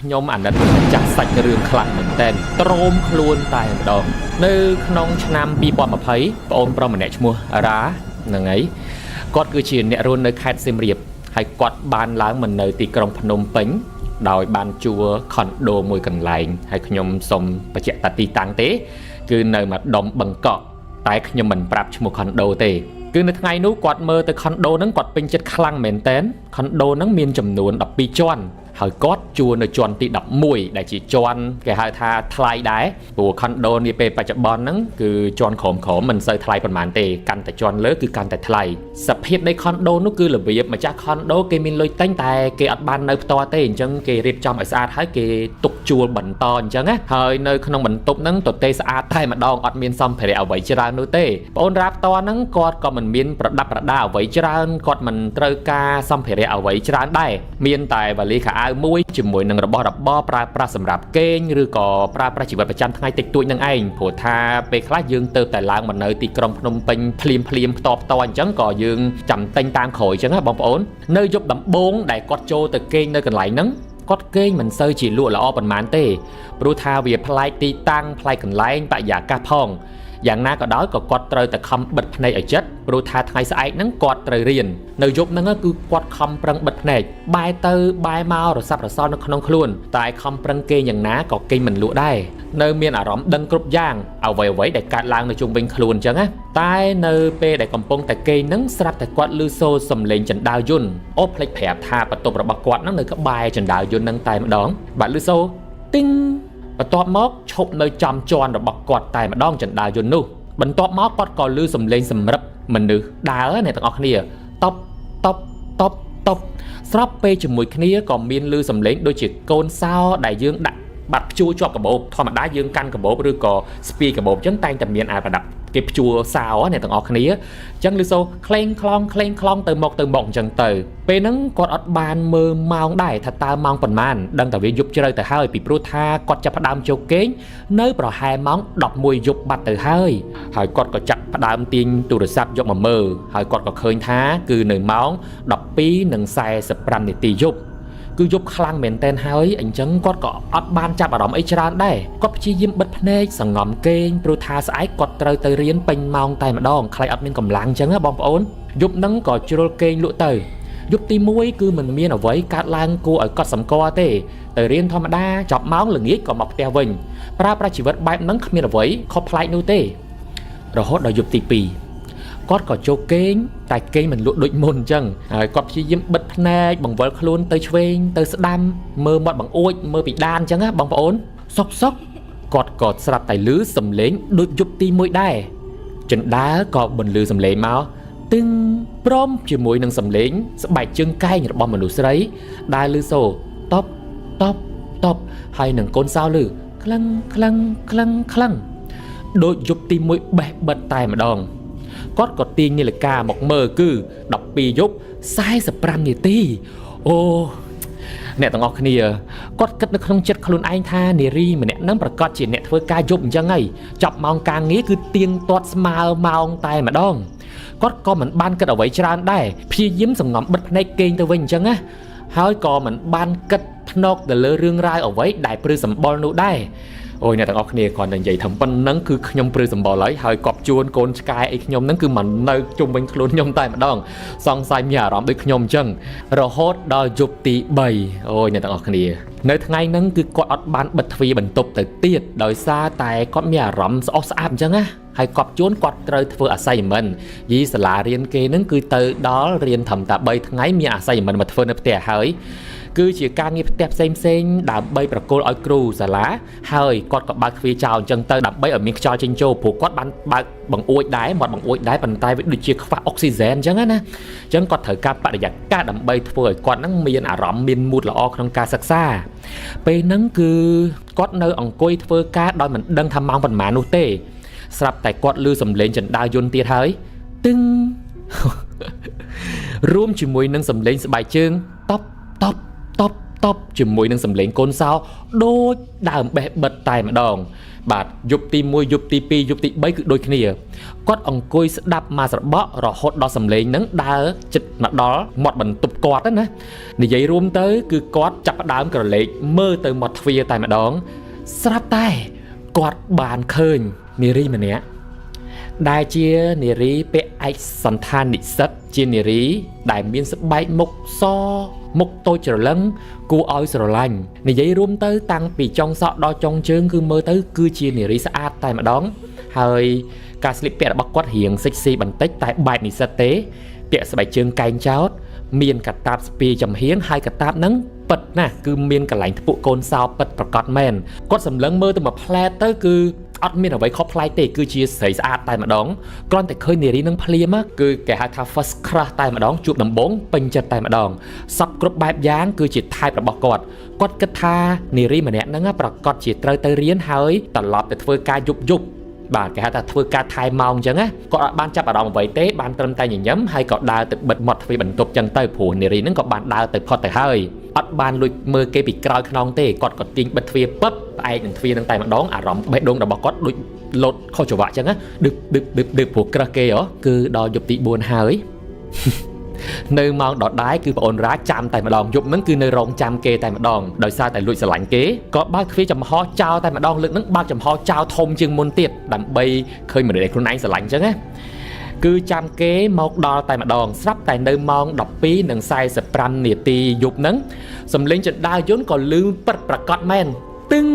ខ្ញុំអាណិតម្ចាស់សាច់រឿងខ្លាំងមែនទែនទ្រោមខ្លួនតែម្ដងនៅក្នុងឆ្នាំ2020ប្អូនប្រុសម្នាក់ឈ្មោះរ៉ាហ្នឹងហើយគាត់គឺជាអ្នករស់នៅខេត្តសៀមរាបហើយគាត់បានឡើងមកនៅទីក្រុងភ្នំពេញដោយបានជួលខុនដូមួយកន្លែងហើយខ្ញុំសូមបញ្ជាក់តាទីតាំងទេ គឺនៅម្ដុំបឹងកក់តែខ្ញុំមិនប្រាប់ឈ្មោះខុនដូទេគឺនៅថ្ងៃនោះគាត់មើលទៅខុនដូហ្នឹងគាត់ពេញចិត្តខ្លាំងមែនតើខុនដូហ្នឹងមានចំនួន12ជាន់ហើយគាត់ជួលនៅជាន់ទី11ដែលជាជាន់គេហៅថាថ្លៃដែរព្រោះខុនដូនាពេលបច្ចុប្បន្នហ្នឹងគឺជាន់ក្រោមក្រោមមិនសូវថ្លៃប៉ុន្មានទេកាន់តែជាន់លើគឺកាន់តែថ្លៃសភាពនៃខុនដូនោះគឺរបៀបម្ចាស់ខុនដូគេមានលុយទិញតែគេអត់បាននៅផ្ទាល់ទេអញ្ចឹងគេរៀបចំឲ្យស្អាតហើយគេទុកជួលបន្តអញ្ចឹងណាហើយនៅក្នុងបន្ទប់ហ្នឹងទទេស្អាតតែម្ដងអត់មានសម្ភារៈអ្វីច្រើននោះទេបងអូនរ៉ាផ្ទាល់ហ្នឹងគាត់ក៏មិនមានប្រដាប់ប្រដាអ្វីច្រើនគាត់មិនត្រូវការសម្ភារៈអ្វីច្រើនដែរមានតែវ៉ាលីខោអាវមួយជាមួយនឹងរបស់របរប្រើប្រាស់សម្រាប់គេងឬក៏ប្រើប្រាស់ជីវិតប្រចាំថ្ងៃតិចតួចនឹងឯងព្រោះថាពេលខ្លះយើងទៅតែឡើងមកនៅទីក្រុងភ្នំពេញភ្លាមភ្លាមផ្ទាល់ផ្ទាល់អញ្ចឹងក៏យើងចាំទិញតាមក្រោយអញ្ចឹងណាបងប្អូននៅយប់ដំបូងដែលគាត់ចូលទៅគេងនៅកន្លែងហ្នឹងគាត់គេងមិនសូវជាលក់ល្អប៉ុន្មានទេព្រោះថាវាប្លែកទីតាំងប្លែកកន្លែងបរិយាកាសផងយ៉ាងណាក៏ដោយក៏គាត់ត្រូវតែខំបិទភ្នែកឲ្យចិត្តព្រោះថាថ្ងៃស្អែកហ្នឹងគាត់ត្រូវរៀននៅយប់ហ្នឹងគឺគាត់ខំប្រឹងបិទភ្នែកបែរទៅបែរមករសាប់រសល់នៅក្នុងខ្លួនតែខំប្រឹងគេងយ៉ាងណាក៏គេងមិនលក់ដែរនៅមានអារម្មណ៍ដឹងគ្រប់យ៉ាងអ្វីអ្វីដែលកើតឡើងនៅជុំវិញខ្លួនអញ្ចឹងណាតែនៅពេលដែលកំពុងតែគេងហ្នឹងស្រាប់តែគាត់ឮសូរសំឡេងជណ្ដើរយន្តអូភ្លេចប្រាប់ថាបន្ទប់របស់គាត់ហ្នឹងនៅក្បែរជណ្ដើរយន្តហ្នឹងតែម្ដងបាទឮសូរទីងបន្ទាប់មកឈប់នៅចំជាន់របស់គាត់តែម្ដងជណ្ដើរយន្តនោះបន្ទាប់មកគាត់ក៏ឮសំឡេងសម្រិបមនុស្សដើរអ្នកទាំងអស់គ្នាតបតបតបតបស្របពេលជាមួយគ្នាក៏មានឮសំឡេងដូចជាកូនសោដែលយើងដាក់បាត់ព្យួរជាប់កាបូបធម្មតាយើងកាន់កាបូបឬក៏ស្ពាយកាបូបអញ្ចឹងតែងតែមានអាប្រដាប់គេព្យួរសោអ្នកទាំងអស់គ្នាអញ្ចឹងឮសូរក្លែងខ្លងក្លែងខ្លងទៅមកទៅមកអញ្ចឹងទៅពេលហ្នឹងគាត់អត់បានមើលម៉ោងដែរថាតើម៉ោងប៉ុន្មានដឹងតែវាយប់ជ្រៅទៅហើយពីព្រោះថាគាត់ចាប់ផ្ដើមចូលគេងនៅប្រហែលម៉ោង11យប់បាត់ទៅហើយហើយគាត់ក៏ចាប់ផ្ដើមទាញទូរស័ព្ទយកមកមើលហើយគាត់ក៏ឃើញថាគឺនៅម៉ោង12:45នាទីយប់គឺយប់ខ្លាំងមែនតែនហើយអញ្ចឹងគាត់ក៏អត់បានចាប់អារម្មណ៍អីច្រើនដែរគាត់ព្យាយាមបិទភ្នែកសងំគេងព្រោះថាស្អែកគាត់ត្រូវទៅរៀនពេញម៉ោងតែម្ដងខ្លាចអត់មានកម្លាំងអញ្ចឹងណាបងប្អូនយប់ហ្នឹងក៏ជ្រុលគេងលក់ទៅយប់ទី1គឺមិនមានអ្វីកើតឡើងគួរឲ្យកត់សម្គាល់ទេទៅរៀនធម្មតាចប់ម៉ោងល្ងាចក៏មកផ្ទះវិញប្រើប្រាស់ជីវិតបែបហ្នឹងគ្មានអ្វីខុសប្លែកនោះទេរហូតដល់យប់ទី2គាត់ក៏ចូលគេងតែគេងមិនលក់ដូចមុនអញ្ចឹងហើយគាត់ព្យាយាមបិទភ្នែកបង្វិលខ្លួនទៅឆ្វេងទៅស្ដាំមើលមាត់បង្អួចមើលពីដានអញ្ចឹងណាបងប្អូនសុកសុកគាត់ក៏ស្រាប់តែឮសំឡេងដូចយប់ទី1ដែរជណ្ដើរក៏បន្លឺសំឡេងមកទឹងព្រមជាមួយនឹងសំឡេងស្បែកជើងកែងរបស់មនុស្សស្រីដែលឮសូរតបតបតបហើយនឹងកូនសោឮក្លឹងក្លឹងក្លឹងក្លឹងដូចយប់ទី1បេះបិទតែម្ដងគាត់ក៏ទាញនាឡិកាមកមើលគឺ12យប់45នាទីអូអ្នកទាំងអស់គ្នាគាត់គិតនៅក្នុងចិត្តខ្លួនឯងថានារីម្នាក់ហ្នឹងប្រកាសជាអ្នកធ្វើការយប់អញ្ចឹងហើយចប់ម៉ោងការងារគឺទៀងទាត់ស្មើម៉ោងតែម្ដងគាត់ក៏មិនបានគិតអ្វីច្រើនដែរព្យាយាមសង្ងំបិទភ្នែកគេងទៅវិញអញ្ចឹងណាហើយក៏មិនបានគិតភ្នកទៅលើរឿងរ៉ាវអ្វីដែលព្រឺសម្បុរនោះដែរអូយអ្នកទាំងអស់គ្នាគ្រាន់តែនិយាយថាប៉ុណ្ណឹងគឺខ្ញុំព្រឺសម្បុរហើយហើយកប់ជួនកូនឆ្កែអីខ្ញុំហ្នឹងគឺមិននៅជុំវិញខ្លួនខ្ញុំតែម្ដងសង្ស័យមានអារម្មណ៍ដូចខ្ញុំអញ្ចឹងរហូតដល់យប់ទី3អូយអ្នកទាំងអស់គ្នានៅថ្ងៃហ្នឹងគឺគាត់អត់បានបិទទ្វារបន្ទប់ទៅទៀតដោយសារតែគាត់មានអារម្មណ៍ស្អុះស្អាប់អញ្ចឹងណាហើយកប់ជួនគាត់ត្រូវធ្វើ assignment យីសាលារៀនគេហ្នឹងគឺទៅដល់រៀនត្រឹមតែ3ថ្ងៃមាន assignment មកធ្វើនៅផ្ទះហើយគឺជាការងារផ្ទះផ្សេងផ្សេងដើម្បីប្រគល់ឲ្យគ្រូសាលាហើយគាត់ក៏បើកទ្វារចោលអញ្ចឹងទៅដើម្បីឲ្យមានខ្យល់ចេញចូលព្រោះគាត់បានបើកបង្អួចដែរមាត់បង្អួចដែរប៉ុន្តែវាដូចជាខ្វះអុកស៊ីហ្សែនអញ្ចឹងណាអញ្ចឹងគាត់ត្រូវការបរិយាកាសដើម្បីធ្វើឲ្យគាត់ហ្នឹងមានអារម្មណ៍មានមូដល្អក្នុងការសិក្សាពេលហ្នឹងគឺគាត់នៅអង្គុយធ្វើការដោយមិនដឹងថាម៉ោងប៉ុន្មាននោះទេស្រាប់តែគាត់ឮសំឡេងជណ្ដើរយន្តទៀតហើយទឹងរួមជាមួយនឹងសំឡេងស្បែកជើងតបតបតប តបជាមួយនឹងសំឡេងកូនសោដូចដើមបេះបិទតែម្ដងបាទយប់ទី1យប់ទី2យប់ទី3គឺដូចគ្នាគាត់អង្គុយស្ដាប់មកស្របក់រហូតដល់សំឡេងហ្នឹងដើរចិត្តមកដល់មាត់បន្ទប់គាត់ណានិយាយរួមទៅគឺគាត់ចាប់ផ្ដើមក្រឡេកមើលទៅមាត់ទ្វារតែម្ដងស្រាប់តែគាត់បានឃើញនារីម្នាក់ដែលជានារីពាក់ឯកសន្តាននិស្សិតជានារីដែលមានស្បែកមុខសមុខតូចច្រឡឹងគួរឲ្យស្រឡាញ់និយាយរួមទៅតាំងពីចុងសក់ដល់ចុងជើងគឺមើលទៅគឺជានារីស្អាតតែម្ដងហើយការស្លៀកពាក់របស់គាត់រៀងសិចស៊ីបន្តិចតែបែបនិស្សិតទេពាក់ស្បែកជើងកែងចោតមានកាតាបស្ពាយចំហៀងហើយកតាបហ្នឹងពិតណាស់គឺមានកន្លែងធ្ពក់កូនសោពិតប្រកបមែនគាត់សម្លឹងមើលទៅមួយផ្លែទៅគឺអត់មានអ្វីខុសប្លែកទេគឺជាស្រីស្អាតតែម្ដងគ្រាន់តែឃើញនារីនឹងភ្លាមគឺគេហៅថា first crush តែម្ដងជួបដំបូងពេញចិត្តតែម្ដងសពគ្រប់បែបយ៉ាងគឺជា type របស់គាត់គាត់គិតថានារីម្នាក់ហ្នឹងប្រកាសជាត្រូវទៅរៀនហើយត្រឡប់ទៅធ្វើការយប់យប់បាទគេហៅថាធ្វើការថែម៉ោងអញ្ចឹងណាគាត់អត់បានចាប់អារម្មណ៍អ្វីទេបានត្រឹមតែញញឹមហើយក៏ដើរទៅបិទមាត់ទ្វារបន្ទប់អញ្ចឹងទៅព្រោះនារីហ្នឹងក៏បានដើរទៅផុតទៅហើយអត់បានលួចមើលគេពីក្រោយខ្នងទេគាត់ក៏ទាញបិទទ្វារពឹបផ្អែកនឹងទ្វារហ្នឹងតែម្ដងអារម្មណ៍បេះដូងរបស់គាត់ដូចលោតខុសចង្វាក់អញ្ចឹងណាដឹបដឹបដឹបដឹបព្រោះក្រឹសគេហ៎គឺដល់យប់ទី4ហើយនៅម៉ោងដដែលគឺប្អូនរ៉ាចាំតែម្ដងយប់ហ្នឹងគឺនៅរងចាំគេតែម្ដងដោយសារតែលួចស្រឡាញ់គេក៏បើកទ្វារចំហចោលតែម្ដងលើកហ្នឹងបើកចំហចោលធំជាងមុនទៀតដើម្បីឃើញមនុស្សដែលខ្លួនឯងស្រឡាញ់អញ្ចឹងណាគឺចាំគេមកដល់តែម្ដងស្រាប់តែនៅម៉ោង12:45នាទីយប់ហ្នឹងសំឡេងជណ្ដើរយន្តក៏លឺពិតប្រាកដមែនទឹង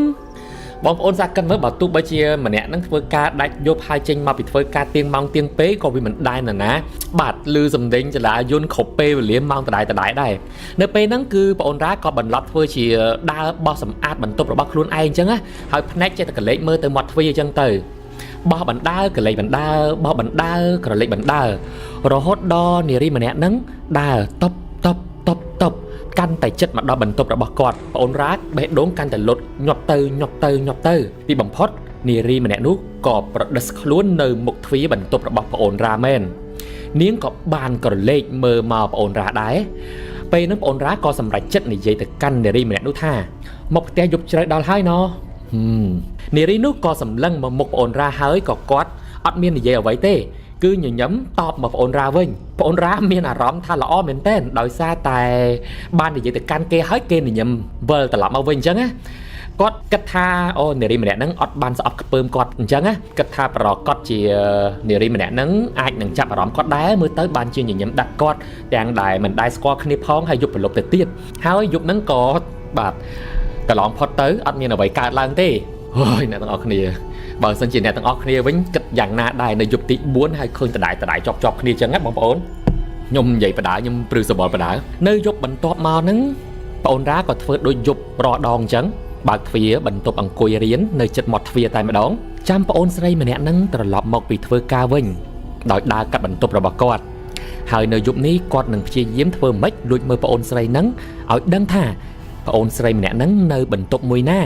បងប្អូនសាកិនមើលបើទោះបីជាម្នាក់ហ្នឹងធ្វើការដាច់យប់ហើយចេញមកពីធ្វើការទៀងម៉ោងទៀងពេលក៏វាមិនដែរណាណាបាទឮសំឡេងចលាយន្តគ្រប់ពេលវេលាម៉ោងដដែលដដែលដែរនៅពេលហ្នឹងគឺប្អូនរ៉ាក៏បន្លត់ធ្វើជាដើរបោះសម្អាតបន្ទប់របស់ខ្លួនឯងអញ្ចឹងណាហើយភ្នែកចេះតែកលេចមើលទៅមាត់ទ្វារអញ្ចឹងទៅបោះបណ្ដើកលេចបណ្ដើបោះបណ្ដើក្រលេចបណ្ដើរហូតដល់នារីម្នាក់ហ្នឹងដើរតបតបតបតបកាន់តែចិត្តមកដល់បន្ទប់របស់គាត់ប្អូនរ៉ាបេះដូងកាន់តែលុតញាប់ទៅញាប់ទៅញាប់ទៅទីបំផុតនារីម្នាក់នោះក៏ប្រដិសខ្លួននៅមុខទ្វារបន្ទប់របស់ប្អូនរ៉ាមែននាងក៏បានក្រឡេកមើលមកប្អូនរ៉ាដែរពេលហ្នឹងប្អូនរ៉ាក៏សម្រេចចិត្តនិយាយទៅកាន់នារីម្នាក់នោះថាមកផ្ទះយប់ជ្រៅដល់ហើយណនារីនោះក៏សម្លឹងមកមុខប្អូនរ៉ាហើយក៏គាត់អត់មាននិយាយអ្វីទេគឺញញឹមតបមកប្អូនរ៉ាវិញប្អូនរ៉ាមានអារម្មណ៍ថាល្អមែនទែនដោយសារតែបាននិយាយទៅកាន់គេហើយគេញញឹមវិលត្រឡប់មកវិញអញ្ចឹងណាគាត់គិតថាអូនារីម្នាក់ហ្នឹងអត់បានស្អប់ខ្ពើមគាត់អញ្ចឹងណាគិតថាប្រកាសជានារីម្នាក់ហ្នឹងអាចនឹងចាប់អារម្មណ៍គាត់ដែរមើលទៅបានជាញញឹមដាក់គាត់ទាំងដែលមិនដែលស្គាល់គ្នាផងហើយយប់ប្រលប់ទៅទៀតហើយយប់ហ្នឹងក៏បាទកន្លងផុតទៅអត់មានអ្វីកើតឡើងទេអូយអ្នកទាំងអស់គ្នាបើសិនជាអ្នកទាំងអស់គ្នាវិញគិតយ៉ាងណាដែរនៅយប់ទី4ហើយឃើញដដែលដដែលជាប់ជាប់គ្នាអញ្ចឹងណាបងប្អូនខ្ញុំនិយាយបដាខ្ញុំព្រឺសបល់បដានៅយប់បន្ទាប់មកហ្នឹងប្អូនរ៉ាក៏ធ្វើដូចយប់រដងអញ្ចឹងបើកទ្វារបន្ទប់អង្គុយរៀននៅចិត្តមាត់ទ្វារតែម្ដងចាំប្អូនស្រីម្នាក់ហ្នឹងត្រឡប់មកពីធ្វើការវិញដោយដើរកាត់បន្ទប់របស់គាត់ហើយនៅយប់នេះគាត់នឹងព្យាយាមធ្វើម៉េចលួចមើលប្អូនស្រីហ្នឹងឲ្យដឹងថាប្អូនស្រីម្នាក់ហ្នឹងនៅបន្ទប់មួយណា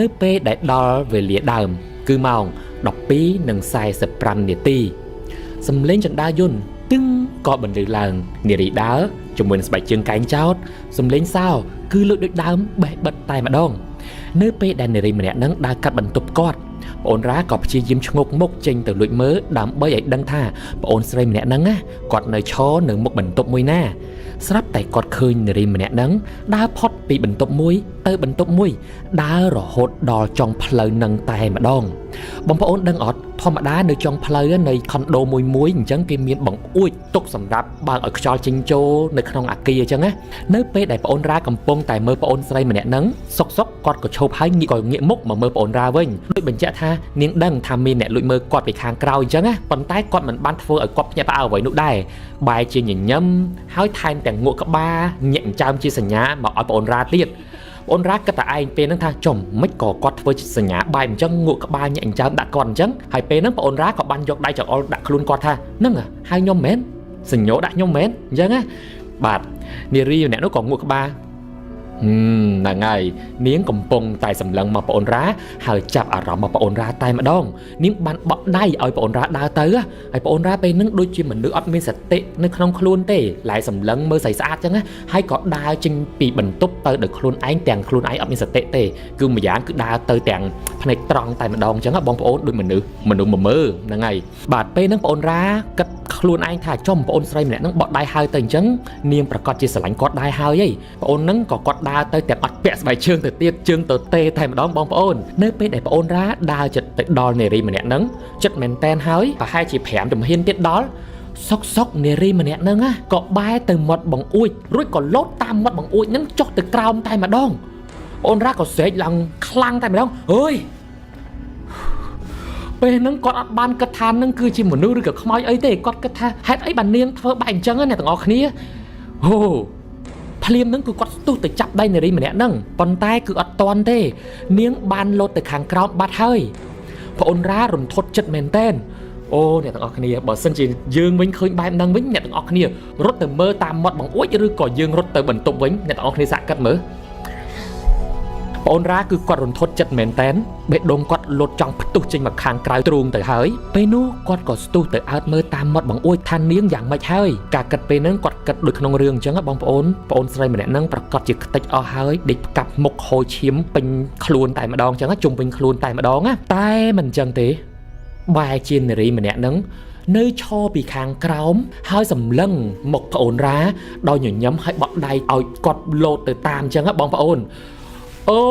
នៅពេលដែលដល់វេលាដើមគឺម៉ោង12:45នាទីសំឡេងចណ្ដាយន្តទឹងក៏បន្លឺឡើងនារីដើរជាមួយនឹងស្បែកជើងកែងចោតសំឡេងសោគឺលើកដូចដើមបេះបិទតែម្ដងនៅពេលដែលនារីម្នាក់ហ្នឹងដើរកាត់បន្ទប់គាត់ប្អូនរ៉ាក៏ព្យាយាមឈ្ងោកមុខចេញទៅលួចមើលដើម្បីឲ្យដឹងថាប្អូនស្រីម្នាក់ហ្នឹងណាគាត់នៅឈរនៅមុខបន្ទប់មួយណាស្រាប់តែគាត់ឃើញនារីម្នាក់ហ្នឹងដើរផុតពីបន្ទប់មួយទៅបន្ទប់មួយដើររហូតដល់ចុងផ្លូវនឹងតែម្ដងបងប្អូនដឹងអត់ធម្មតានៅចុងផ្លូវនៃខុនដូមួយមួយអញ្ចឹងគេមានបង្អួចទុកសម្រាប់បើកឲ្យខ្យល់ចេញចូលនៅក្នុងអាគារអញ្ចឹងណានៅពេលដែលប្អូនរ៉ាកំពុងតែមើលប្អូនស្រីម្នាក់ហ្នឹងសុកសុកគាត់ក៏ឈប់ហើយងាកក៏ងាកមុខមកមើលប្អូនរ៉ាវិញដូចបញ្ជាក់ថានាងដឹងថាមានអ្នកលួចមើលគាត់ពីខាងក្រោយអញ្ចឹងណាប៉ុន្តែគាត់មិនបានធ្វើឲ្យគាត់ភ្ញាក់ផ្អើលអ្វីនោះដែរបែរជាញញឹមហើយថែមទាំងងក់ក្បាលញាក់ចិញ្ចើមជាសញ្ញាមកឲ្យប្អូនរ៉ាទៀតប្អូនរ៉ាគិតតែឯងពេលហ្នឹងថាចំមិនក៏គាត់ធ្វើសញ្ញាបែបអញ្ចឹងងក់ក្បាលញាក់ចិញ្ចើមដាក់គាត់អញ្ចឹងហើយពេលហ្នឹងប្អូនរ៉ាក៏បានយកដៃចង្អុលដាក់ខ្លួនគាត់ថាហ្នឹងហើយខ្ញុំមែនសញ្ញោដាក់ខ្ញុំមែនអញ្ចឹងណាបាទនារីម្នាក់នោះក៏ងក់ក្បាល ហ្នឹងហើយនាងកំពុងតែសម្លឹងមកប្អូនរ៉ាហើយចាប់អារម្មណ៍មកប្អូនរ៉ាតែម្ដងនាងបានបក់ដៃឲ្យប្អូនរ៉ាដើរទៅហើយប្អូនរ៉ាពេលហ្នឹងដូចជាមនុស្សអត់មានសតិនៅក្នុងខ្លួនទេឡែសម្លឹងមើលស្អីស្អាតចឹងណាហើយក៏ដើរចេញពីបន្ទប់ទៅដោយខ្លួនឯងទាំងខ្លួនឯងអត់មានសតិទេគឺម្យ៉ាងគឺដើរទៅទាំងភ្នែកត្រង់តែម្ដងចឹងណាបងប្អូនដូចមនុស្សមនុស្សមកមើលហ្នឹងហើយបាទពេលហ្នឹងប្អូនរ៉ាគិតខ្លួនឯងថាចំប្អូនស្រីម្នាក់ហ្នឹងបក់ដៃហើយទៅអញ្ចឹងនាងប្រកាសជាស្រឡាញ់គាត់ដែរហើយហីប្អូនហ្នឹងក៏គាត់ដើរទៅទាំងអត់ពាក់ស្បែកជើងទៅទៀតជើងទៅទេតែម្ដងបងប្អូននៅពេលដែលប្អូនរ៉ាដើរចិត្តទៅដល់នារីម្នាក់ហ្នឹងចិត្តមែនតែនហើយប្រហែលជា5ជំហានទៀតដល់សុកសុកនារីម្នាក់ហ្នឹងណាក៏បែរទៅមាត់បង្អួចរួចក៏លោតតាមមាត់បង្អួចហ្នឹងចុះទៅក្រោមតែម្ដងប្អូនរ៉ាក៏ស្រែកឡើងខ្លាំងតែម្ដងអើយពេលហ្នឹងគាត់អត់បានគិតថានឹងគឺជាមនុស្សឬក៏ខ្មោចអីទេគាត់គិតថាហេតុអីបាននាងធ្វើបែបអញ្ចឹងណាអ្នកទាំងអស់គ្នាអូភ្លាមហ្នឹងគឺគាត់ស្ទុះទៅចាប់ដៃនារីម្នាក់ហ្នឹងប៉ុន្តែគឺអត់តាន់ទេនាងបានលោតទៅខាងក្រោមបាត់ហើយប្អូនរ៉ារន្ធត់ចិត្តមែនតែនអូអ្នកទាំងអស់គ្នាបើសិនជាយើងវិញឃើញបែបហ្នឹងវិញអ្នកទាំងអស់គ្នារត់ទៅមើលតាមមាត់បង្អួចឬក៏យើងរត់ទៅបន្ទប់វិញអ្នកទាំងអស់គ្នាសាកគិតមើលប្អូនរ៉ាគឺគាត់រន្ធត់ចិត្តមែនតែនបេះដូងគាត់លុតចង់ផ្ទុះចេញមកខាងក្រៅទ្រូងទៅហើយពេលនោះគាត់ក៏ស្ទុះទៅអើតមើលតាមមាត់បង្អួចថានាងយ៉ាងម៉េចហើយការគិតពេលហ្នឹងគាត់គិតដូចក្នុងរឿងអញ្ចឹងបងប្អូនប្អូនស្រីម្នាក់ហ្នឹងប្រកាសជាខ្ទេចអស់ហើយដេកផ្កាប់មុខហូរឈាមពេញខ្លួនតែម្ដងអញ្ចឹងជុំវិញខ្លួនតែម្ដងណាតែមិនអញ្ចឹងទេបែរជានារីម្នាក់ហ្នឹងនៅឈរពីខាងក្រោមហើយសម្លឹងមកប្អូនរ៉ាដោយញញឹមហើយបក់ដៃឲ្យគាត់លោតទៅតាមអញ្ចឹងបងប្អូនអូ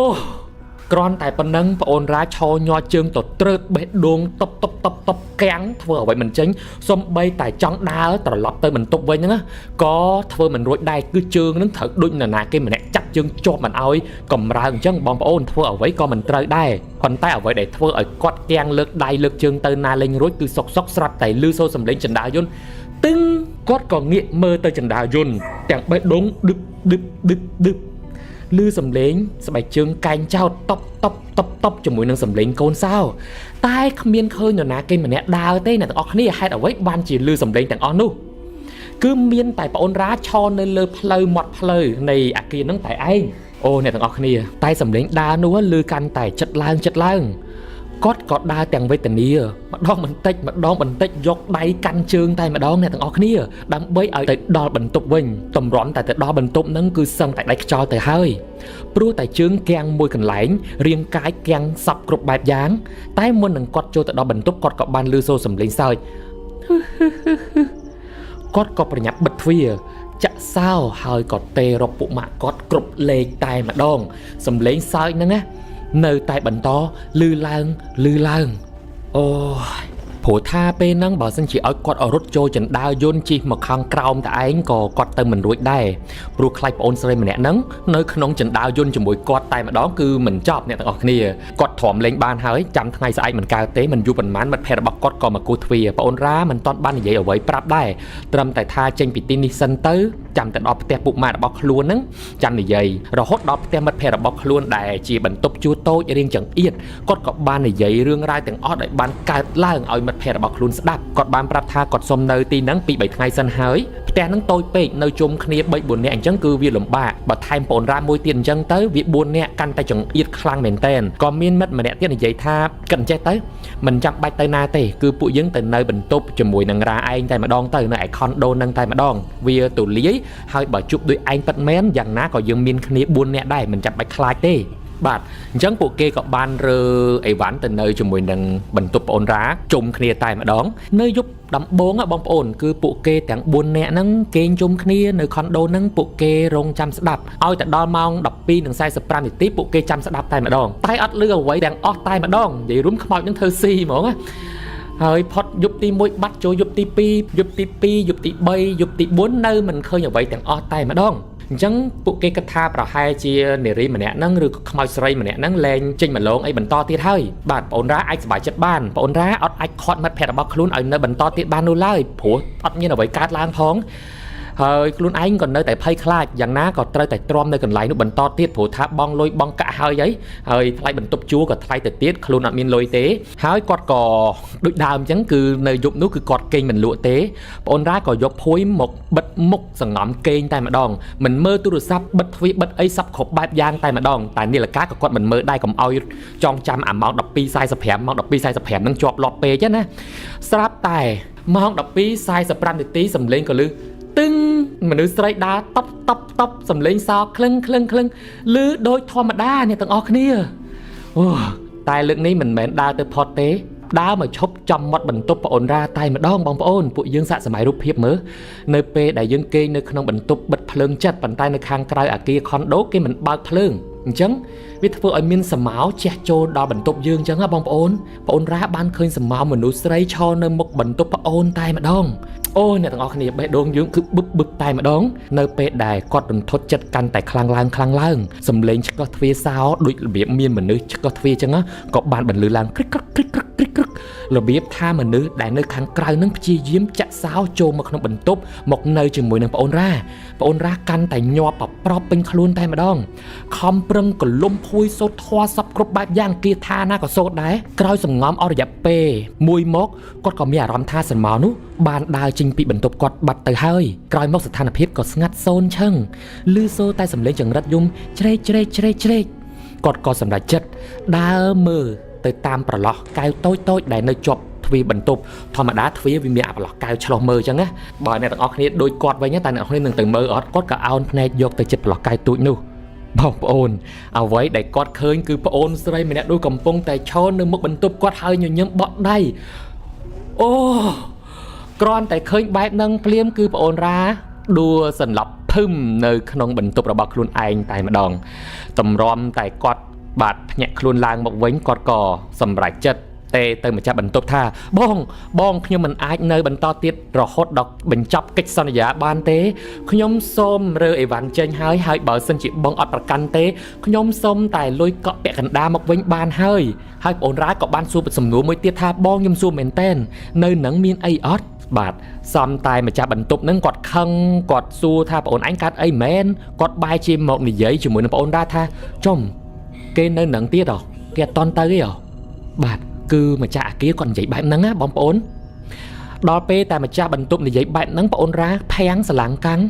គ្រាន់តែប៉ុណ្ណឹងប្អូនរ៉ាឈរញ័រជើងទៅត្រើតបេះដូងតបតបតបតបកាំងធ្វើអ្វីមិនចេញសំបីតែចង់ដើរត្រឡប់ទៅបន្ទប់វិញហ្នឹងក៏ធ្វើមិនរួចដែរគឺជើងហ្នឹងត្រូវដូចនរណាគេម្នាក់ចាប់ជើងជាប់មិនអោយកម្រើកអញ្ចឹងបងប្អូនធ្វើអ្វីក៏មិនត្រូវដែរប៉ុន្តែអ្វីដែលធ្វើឲ្យគាត់កាំងលើកដៃលើកជើងទៅណាលេងរួចគឺសុកសុកស្រាប់តែលឺសូរសំឡេងចណ្ដាលយន្តទឹងគាត់ក៏ងាកមើលទៅចណ្ដាលយន្តទាំងបេះដូងឌឹបឌឹបឌឹបឌឹប ឮសំឡេងស្បែកជើងកែងចោតតបតបតបតបជាមួយនឹងសំឡេងកូនសោតែគ្មានឃើញនរណាគេម្នាក់ដើរទេអ្នកទាំងអស់គ្នាហេតុអ្វីបានជាឮសំឡេងទាំងអស់នោះគឺមានតែប្អូនរ៉ាឈរនៅលើផ្លូវមាត់ផ្លូវនៃអាគារហ្នឹងតែឯងអូអ្នកទាំងអស់គ្នាតែសំឡេងដើរនោះឮកាន់តែចិត្តឡើងចិត្តឡើងគាត់ក៏ដើរទាំងវេទនាម្ដងបន្តិចម្ដងបន្តិចយកដៃកាន់ជើងតែម្ដងអ្នកទាំងអស់គ្នាដើម្បីឲ្យទៅដល់បន្ទប់វិញតម្រាំតែទៅដល់បន្ទប់ហ្នឹងគឺសឹងតែដៃខ្យល់ទៅហើយព្រោះតែជើងគាំងមួយកន្លែងរាងកាយគាំងសពគ្រប់បែបយ៉ាងតែមុននឹងគាត់ចូលទៅដល់បន្ទប់គាត់ក៏បានឮសូរសំឡេងសើចគាត់ក៏ប្រញាប់បិទទ្វារចាក់សោហើយក៏ទេរកពួកម៉ាក់គាត់គ្រប់លេខតែម្ដងសំឡេងសើចហ្នឹងណានៅតែបន្តលឺឡើងលឺឡើងអូយព្រោះថាពេលហ្នឹងបើសិនជាឲ្យគាត់រត់ចូលចណ្ដើរយន្តជិះមកខាងក្រោមតែឯងក៏គាត់ទៅមិនរួចដែរព្រោះខ្លាចប្អូនស្រីម្នាក់ហ្នឹងនៅក្នុងចណ្ដើរយន្តជាមួយគាត់តែម្ដងគឺមិនចប់អ្នកទាំងអស់គ្នាគាត់ទ្រាំលេងបានហើយចាំថ្ងៃស្អែកមិនកើតទេមិនយូរប៉ុន្មានមិត្តភក្តិរបស់គាត់ក៏មកគោះទ្វារប្អូនរ៉ាមិនទាន់បាននិយាយអ្វីប្រាប់ដែរត្រឹមតែថាចេញពីទីនេះសិនទៅចាំតែដល់ផ្ទះពុកម៉ាក់របស់ខ្លួនហ្នឹងចាំនិយាយរហូតដល់ផ្ទះមិត្តភក្តិរបស់ខ្លួនដែលជាបន្ទប់ជួលតូចរាងចង្អៀតគាត់ក៏បាននិយាយរឿងរ៉ាវទាំងអស់ដែលបានកើតឡើងឲ្យមិត្តភក្តិរបស់ខ្លួនស្ដាប់គាត់បានប្រាប់ថាគាត់សុំនៅទីហ្នឹង2 3ថ្ងៃសិនហើយផ្ទះហ្នឹងតូចពេកនៅជុំគ្នា3 4នាក់អញ្ចឹងគឺវាលំបាកបើថែមប្អូនរ៉ាមួយទៀតអញ្ចឹងទៅវា4នាក់កាន់តែចង្អៀតខ្លាំងមែនតែនក៏មានមិត្តម្នាក់ទៀតនិយាយថាគិតអញ្ចេះទៅមិនចាំបាច់ទៅណាទេគឺពួកយើងទៅនៅបន្ទប់ជាមួយនឹងរ៉ាឯងតែម្ដងទៅនៅឯខុនដូហ្នឹងតែម្ដងវាទូលាយហើយបើជួបដូចឯងពិតមែនយ៉ាងណាក៏យើងមានគ្នា4នាក់ដែរមិនចាំបាច់ខ្លាចទេបាទអញ្ចឹងពួកគេក៏បានរើអីវ៉ាន់ទៅនៅជាមួយនឹងបន្ទប់ប្អូនរ៉ាជុំគ្នាតែម្ដងនៅយប់ដំបូងបងប្អូនគឺពួកគេទាំង4នាក់ហ្នឹងគេងជុំគ្នានៅខុនដូហ្នឹងពួកគេរងចាំស្ដាប់ឲ្យតែដល់ម៉ោង12:45នាទីពួកគេចាំស្ដាប់តែម្ដងតែអត់លឺអ្វីទាំងអស់តែម្ដងនិយាយរួមខ្មោចហ្នឹងធ្វើស៊ីហ្មងណាហើយផុតយប់ទី1បាត់ចូលយប់ទី2យប់ទី2យប់ទី3យប់ទី4នៅមិនឃើញអ្វីទាំងអស់តែម្ដងអញ្ចឹងពួកគេគិតថាប្រហែលជានារីម្នាក់ហ្នឹងឬក៏ខ្មោចស្រីម្នាក់ហ្នឹងលែងចេញមកលងអីបន្តទៀតហើយបាទប្អូនរ៉ាអាចសប្បាយចិត្តបានប្អូនរ៉ាអត់អាចខាត់មិត្តភក្តិរបស់ខ្លួនឲ្យនៅបន្តទៀតបាននោះឡើយព្រោះអត់មានអ្វីកើតឡើងផង ហើយខ្លួនឯងក៏នៅតែភ័យខ្លាចយ៉ាងណាក៏ត្រូវតែទ្រាំនៅកន្លែងនោះបន្តទៀតព្រោះថាបងលុយបងកាក់ហើយអីហើយថ្លៃបន្ទប់ជួលក៏ថ្លៃទៅទៀតខ្លួនអត់មានលុយទេហើយគាត់ក៏ដូចដើមអញ្ចឹងគឺនៅយប់នោះគឺគាត់គេងមិនលក់ទេប្អូនរ៉ាក៏យកភួយមកបិទមុខសង្ងំគេងតែម្ដងមិនមើលទូរស័ព្ទបិទទ្វារបិទអីសពគ្រប់បែបយ៉ាងតែម្ដងតែនាឡិកាក៏គាត់មិនមើលដែរកុំឲ្យចងចាំអាម៉ោង12:45ម៉ោង12:45នឹងជាប់លាប់ពេកណាស្រាប់តែម៉ោង12:45នាទីសំឡេងក៏ឮទឹងមនុស្សស្រីដើរតបតបតបសំឡេងសោក្លឹងក្លឹងក្លឹងឮដូចធម្មតាអ្នកទាំងអស់គ្នាអូតែលើកនេះមិនមែនដើរទៅផុតទេដើរមកឈប់ចំមាត់បន្ទប់ប្អូនរ៉ាតែម្ដងបងប្អូនពួកយើងសាកសម័យរូបភាពមើលនៅពេលដែលយើងគេងនៅក្នុងបន្ទប់បិទភ្លើងចិត្តប៉ុន្តែនៅខាងក្រៅអាគារខុនដូគេមិនបើកភ្លើងអញ្ចឹងវាធ្វើឲ្យមានសមោជះចូលដល់បន្ទប់យើងអញ្ចឹងណាបងប្អូនប្អូនរ៉ាបានឃើញសមោមនុស្សស្រីឈរនៅមុខបន្ទប់ប្អូនតែម្ដងអូអ្នកទាំងអស់គ្នាបេះដូងយើងគឺបឹបបឹបតែម្ដងនៅពេលដែលគាត់រន្ធត់ចិត្តកាន់តែខ្លាំងឡើងខ្លាំងឡើងសំឡេងឆ្កឹះទ្វារសោដូចរបៀបមានមនុស្សឆ្កឹះទ្វារអញ្ចឹងណាក៏បានបន្លឺឡើងគ្រិចក្រឹកគ្រិចក្រឹកគ្រិចក្រឹករបៀបថាមនុស្សដែលនៅខាងក្រៅនឹងព្យាយាមចាក់សោចូលមកក្នុងបន្ទប់មកនៅជាមួយនឹងប្អូនរ៉ាប្អូនរ៉ាកាន់តែញាប់ប្រប់ពេញខ្លួនតែម្ដងខំប្រឹងកលុំភួយសូត្រធွာសពគ្រប់បែបយ៉ាងគាថាណាក៏សូត្រដែរក្រោយសំងំអស់រយៈពេលមួយមកគាត់ក៏មានអារម្មណ៍ថាស្រមោនោះបានដើរចេញពីបន្ទប់គាត់បាត់ទៅហើយក្រោយមកស្ថានភាពក៏ស្ងាត់សូន្យឈឹងឮសូរតែសំឡេងចង្រិតយំច្រេកច្រេកច្រេកច្រេកគាត់ក៏សម្រេចចិត្តដើរមើលទៅតាមប្រឡោះកែវតូចៗដែលនៅជាប់ទ្វារបន្ទប់ធម្មតាទ្វារវាមានអាប្រឡោះកែវឆ្លោះមើលអញ្ចឹងណាបើអ្នកទាំងអស់គ្នាដូចគាត់វិញតែអ្នកទាំងអស់គ្នានឹងទៅមើលអត់គាត់ក៏អោនភ្នែកយកទៅចិត្តប្រឡោះកែវទូចនោះបងប្អូនអ្វីដែលគាត់ឃើញគឺប្អូនស្រីម្នាក់នោះកំពុងតែឈរនៅមុខបន្ទប់គាត់ហើយញញឹមបក់ដៃអូគ្រាន់តែឃើញបែបហ្នឹងភ្លាមគឺប្អូនរ៉ាដួលសន្លប់ភឹមនៅក្នុងបន្ទប់របស់ខ្លួនឯងតែម្ដងតម្រាំតែគាត់បាទភ្ញាក់ខ្លួនឡើងមកវិញគាត់ក៏សម្រេចចិត្តទេទៅម្ចាស់បន្ទប់ថាបងបងខ្ញុំមិនអាចនៅបន្តទៀតរហូតដល់បញ្ចប់កិច្ចសន្យាបានទេខ្ញុំសូមរើអីវ៉ាន់ចេញហើយហើយបើសិនជាបងអត់ប្រកាន់ទេខ្ញុំសូមតែលុយកក់ពាក់កណ្ដាលមកវិញបានហើយហើយបងរ៉ាក៏បានសួរសំណួរមួយទៀតថាបងខ្ញុំសួរមែនតែននៅនឹងមានអីអត់បាទសំតែម្ចាស់បន្ទប់ហ្នឹងគាត់ខឹងគាត់សួរថាប្អូនឯងកើតអីមែនគាត់បែរជាមកនិយាយជាមួយនឹងប្អូនរ៉ាថាចំគេនៅនឹងទៀតហ៎គេអត់តន់ទៅទេហ៎បាទគឺម្ចាស់អាគារគាត់និយាយបែបហ្នឹងណាបងប្អូនដល់ពេលតែម្ចាស់បន្ទប់និយាយបែបហ្នឹងប្អូនរ៉ាភាំងស្រឡាំងកាំង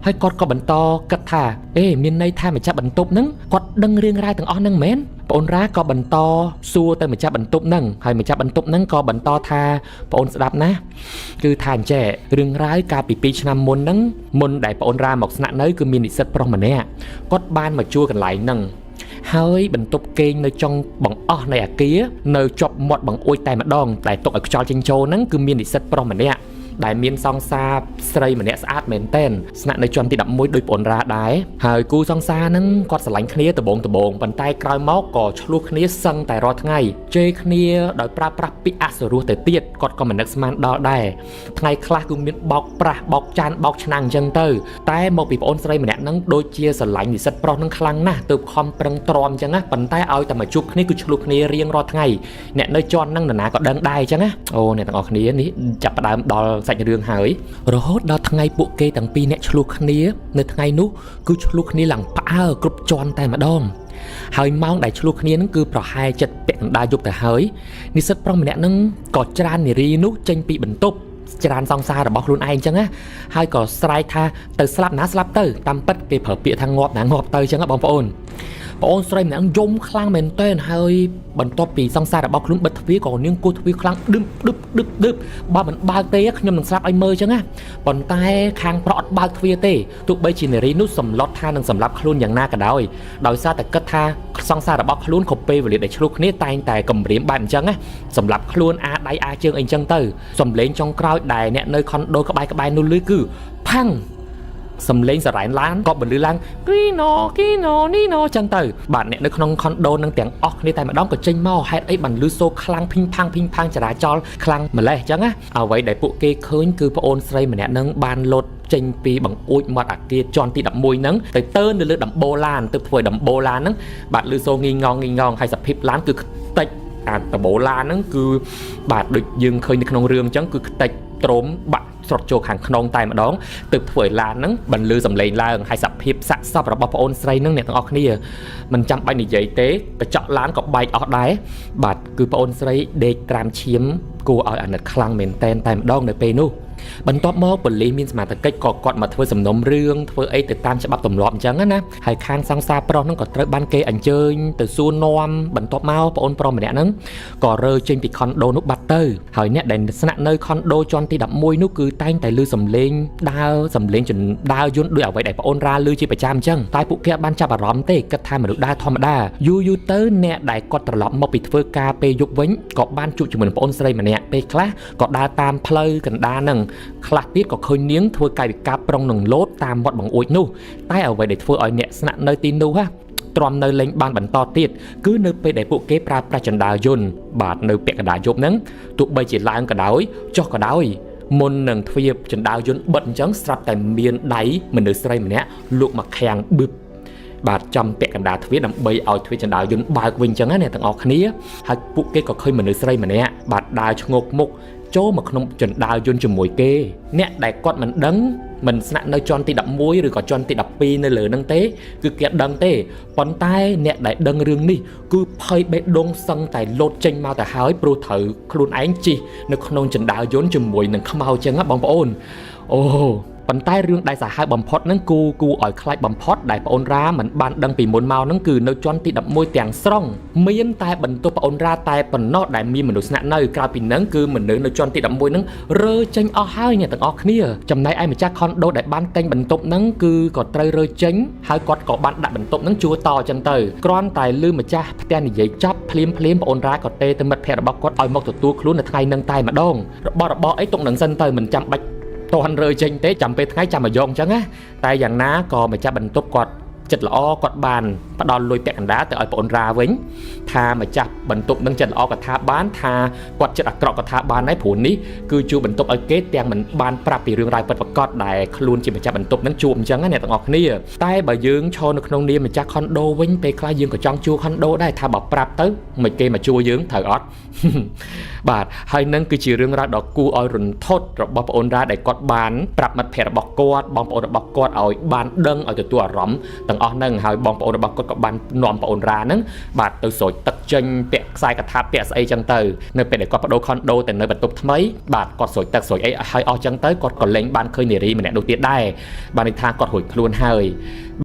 ហើយគាត់ក៏បន្តគិតថាអេមានន័យថាម្ចាស់បន្ទប់ហ្នឹងគាត់ដឹងរឿងរ៉ាវទាំងអស់ហ្នឹងមែនប្អូនរ៉ាក៏បន្តសួរទៅម្ចាស់បន្ទប់ហ្នឹងហើយម្ចាស់បន្ទប់ហ្នឹងក៏បន្តថាប្អូនស្ដាប់ណាគឺថាអញ្ចេះរឿងរ៉ាវកាលពី2ឆ្នាំមុនហ្នឹងមុនដែលប្អូនរ៉ាមកស្នាក់នៅគឺមាននិស្សិតប្រុសម្នាក់គាត់បានមកជួលកន្លែងហ្នឹងហើយបន្ទប់គេងនៅចុងបង្អស់នៃអាគារនៅជាប់មាត់បង្អួចតែម្ដងតែទុកឲ្យខ្យល់ចេញចូលហ្នឹងគឺមាននិស្សិតប្រុសម្នាក់ដែលមានសង្សារស្រីម្នាក់ស្អាតមែនតែនស្នាក់នៅជាន់ទី11ដោយប្អូនរ៉ាដែរហើយគូសង្សារហ្នឹងគាត់ស្រឡាញ់គ្នាដបងដបងប៉ុន្តែក្រោយមកក៏ឆ្លោះគ្នាសឹងតែរាល់ថ្ងៃជេរគ្នាដោយប្រើប្រាស់ពាក្យអសុរោះទៅទៀតគាត់ក៏មិននឹកស្មានដល់ដែរថ្ងៃខ្លះគឺមានបោកប្រាស់បោកចានបោកឆ្នាំងអញ្ចឹងទៅតែមកពីប្អូនស្រីម្នាក់ហ្នឹងដូចជាស្រឡាញ់និស្សិតប្រុសហ្នឹងខ្លាំងណាស់ទើបខំប្រឹងទ្រាំអញ្ចឹងណាប៉ុន្តែឲ្យតែមកជួបគ្នាគឺឆ្លោះគ្នារៀងរាល់ថ្ងៃអ្នកនៅជាន់ហ្នឹងនរណាក៏ដឹងដែរអញ្ចឹងណាអូអ្នកទាំងអស់គ្នានេះចាប់ផ្ដើមដល់សាច់រឿងហើយរហូតដល់ថ្ងៃពួកគេទាំងពីរអ្នកឆ្លោះគ្នានៅថ្ងៃនោះគឺឆ្លោះគ្នាឡើងផ្អើលគ្រប់ជាន់តែម្ដងហើយម៉ោងដែលឆ្លោះគ្នានឹងគឺប្រហែលចិត្តពាក់កណ្ដាលយប់ទៅហើយនិស្សិតប្រុសម្នាក់នឹងក៏ច្រាននារីនោះចេញពីបន្ទប់ច្រានសង្សាររបស់ខ្លួនឯងអញ្ចឹងណាហើយក៏ស្រែកថាទៅស្លាប់ណាស្លាប់ទៅតាមពិតគេប្រើពាក្យថាងាប់ណាងាប់ទៅអញ្ចឹងណាបងប្អូនប្អូនស្រីម្នាក់យំខ្លាំងមែនទែនហើយបន្ទាប់ពីសង្សាររបស់ខ្លួនបិទទ្វារក៏នាងគោះទ្វារខ្លាំងឌឹមឌឹបឌឹបឌឹបបើមិនបើកទេខ្ញុំនឹងស្លាប់ឲ្យមើលអញ្ចឹងណាប៉ុន្តែខាងប្រក់អត់បើកទ្វារទេទោះបីជានារីនោះសម្លុតថានឹងសម្លាប់ខ្លួនយ៉ាងណាក៏ដោយដោយសារតែគិតថាសង្សាររបស់ខ្លួនគ្រប់ពេលវេលាដែលឆ្លោះគ្នាតែងតែគំរាមបែបអញ្ចឹងណាសម្លាប់ខ្លួនអាដៃអាជើងអីអញ្ចឹងទៅសំឡេងចុងក្រោយដែលអ្នកនៅខុនដូក្បែរៗនោះឮគឺផាំងសំឡេងសរ៉ែនឡានក៏បន្លឺឡើងគីណូគីណូនីណូចឹងទៅបាទអ្នកនៅក្នុងខុនដូនឹងទាំងអស់គ្នាតែម្ដងក៏ចេញមកហេតុអីបានលឺសូរខ្លាំងភីងផាំងភីងផាំងចរាចរណ៍ខ្លាំងម្លេះចឹងណាអ្វីដែលពួកគេឃើញគឺប្អូនស្រីម្នាក់នឹងបានលោតចេញពីបង្អួចមាត់អាគារជាន់ទី11ហ្នឹងទៅទៅនៅលើដំបូលឡានទើបធ្វើឲ្យដំបូលឡានហ្នឹងបាទលឺសូរងីងងងីងងហើយសភាពឡានគឺខ្ទេចអាដំបូលឡានហ្នឹងគឺបាទដូចយើងឃើញនៅក្នុងរឿងអញ្ចឹងគឺខ្ទេចត្រោមបាក់ ស្រុតចូលខាងក្នុងតែម្ដងទើបធ្វើឲ្យឡានហ្នឹងបន្លឺសំឡេងឡើងហើយសភាពសាកសពរបស់ប្អូនស្រីហ្នឹងអ្នកទាំងអស់គ្នាមិនចាំបាច់និយាយទេកញ្ចក់ឡានក៏បែកអស់ដែរបាទគឺប្អូនស្រីដេកត្រាំឈាមគួរឲ្យអាណិតខ្លាំងមែនតែនតែម្ដងនៅពេលនោះបន្ទាប់មកប៉ូលីសមានសមត្ថកិច្ចក៏គាត់មកធ្វើសំណុំរឿងធ្វើអីទៅតាមច្បាប់ទម្លាប់អញ្ចឹងណាហើយខាងសង្សារប្រុសហ្នឹងក៏ត្រូវបានគេអញ្ជើញទៅសួរនាំបន្ទាប់មកប្អូនប្រុសម្នាក់ហ្នឹងក៏រើចេញពីខុនដូនោះបាត់ទៅហើយអ្នកដែលស្នាក់នៅខុនដូជាន់ទី11នោះគឺតែងតែឮសំឡេងដើរសំឡេងជន់ដើរយន្តដោយអ្វីដែលប្អូនរ៉ាឮជាប្រចាំអញ្ចឹងតែពួកគេអត់បានចាប់អារម្មណ៍ទេគិតថាមនុស្សដើរធម្មតាយូរយូរទៅអ្នកដែលគាត់ត្រឡប់មកពីធ្វើការពេលយប់វិញក៏បានជួបជាមួយនឹងប្អូនស្រីម្នាក់ពេលខ្លះក៏ដើរតាមផ្លូវកណ្ដាលហ្នឹងខ្លះទៀតក៏ឃើញនាងធ្វើកាយវិការប្រុងនឹងលោតតាមវត្តបង្អួចនោះតែអ្វីដែលធ្វើឲ្យអ្នកស្នាក់នៅទីនោះហ่ะទ្រាំនៅលេងបានបន្តទៀតគឺនៅពេលដែលពួកគេប្រើប្រាស់ចណ្ដាលយន្តបាទនៅពាក់កណ្ដាលយប់ហ្នឹងទោះបីជាឡើងក៏ដោយចុះក៏ដោយមុននឹងទ្វារចណ្ដាលយន្តបិទអញ្ចឹងស្រាប់តែមានដៃមនុស្សស្រីម្នាក់លក់មកខាំងបឹបបាទចំពាក់កណ្ដាលទ្វារដើម្បីឲ្យទ្វារចណ្ដាលយន្តបើកវិញអញ្ចឹងណាអ្នកទាំងអស់គ្នាហើយពួកគេក៏ឃើញមនុស្សស្រីម្នាក់បាទដើរឈ្ងោកមុខចូលមកក្នុងចណ្ដាលយន្តជាមួយគេអ្នកដែលគាត់មិនដឹងមិនស្នាក់នៅជាន់ទី11ឬក៏ជាន់ទី12នៅលើហ្នឹងទេគឺគេអត់ដឹងទេប៉ុន្តែអ្នកដែលដឹងរឿងនេះគឺភ័យបេះដូងសឹងតែលោតចេញមកទៅហើយព្រោះត្រូវខ្លួនឯងជិះនៅក្នុងចណ្ដាលយន្តជាមួយនឹងខ្មោចចឹងណាបងប្អូនអូប៉ុន្តែរឿងដែលសាហាវបំផុតហ្នឹងគូគូឲ្យខ្លាចបំផុតដែលប្អូនរ៉ាមិនបានដឹងពីមុនមកហ្នឹងគឺនៅជាន់ទី11ទាំងស្រុងមានតែបន្ទប់ប្អូនរ៉ាតែប៉ុណ្ណោះដែលមានមនុស្សស្នាក់នៅក្រៅពីហ្នឹងគឺមនុស្សនៅជាន់ទី11ហ្នឹងរើចេញអស់ហើយអ្នកទាំងអស់គ្នាចំណែកឯម្ចាស់ខុនដូដែលបានទិញបន្ទប់ហ្នឹងគឺក៏ត្រូវរើចេញហើយគាត់ក៏បានដាក់បន្ទប់ហ្នឹងជួលតអញ្ចឹងទៅគ្រាន់តែឮម្ចាស់ផ្ទះនិយាយចប់ភ្លាមភ្លាមប្អូនរ៉ាក៏ទេទៅមិត្តភ័ក្តិរបស់គាត់ឲ្យមកទទួលខ្លួននៅថ្ងៃហ្នឹងតែម្ដងរបស់របរអីទុកនឹងសិនទៅមិនចាំបាច់តន់រើចេញទេចាំពេលថ្ងៃចាំមកយកអញ្ចឹងណាតែយ៉ាងណាក៏ម្ចាស់បន្ទប់គាត់ចិត្តល្អគាត់បានផ្ដល់លុយពាក់កណ្ដាលទៅឲ្យប្អូនរ៉ាវិញថាម្ចាស់បន្ទប់នឹងចិត្តល្អក៏ថាបានថាគាត់ចិត្តអាក្រក់ក៏ថាបានដែរព្រោះនេះគឺជួបន្ទប់ឲ្យគេទាំងមិនបានប្រាប់ពីរឿងរ៉ាវពិតប្រាកដដែលខ្លួនជាម្ចាស់បន្ទប់នឹងជួបអញ្ចឹងណាអ្នកទាំងអស់គ្នាតែបើយើងឈរនៅក្នុងនាមម្ចាស់ខុនដូវិញពេលខ្លះយើងក៏ចង់ជួខុនដូដែរថាបើប្រាប់ទៅមិនគេមកជួយើងត្រូវអត់ បាទហើយនឹងគឺជារឿងរ៉ាវដ៏គួរឲ្យរន្ធត់របស់ប្អូនរ៉ាដែលគាត់បានប្រាប់មិត្តភ័ក្តិរបស់គាត់បងប្អូនរបស់គាត់ឲ្យបានដឹងឲ្យទទួលអារម្មណ៍ទាំងអស់ហ្នឹងហើយបងប្អូនរបស់គាត់ក៏បាននាំប្អូនរ៉ាហ្នឹងបាទទៅស្រោចទឹកចេញពាក់ខ្សែកថាពាក់ស្អីចឹងទៅនៅពេលដែលគាត់បដូរខុនដូទៅនៅបន្ទប់ថ្មីបាទគាត់ស្រោចទឹកស្រោចអីឲ្យអស់ចឹងទៅគាត់ក៏លែងបានឃើញនារីម្នាក់នោះទៀតដែរបានន័យថាគាត់រួចខ្លួនហើយ។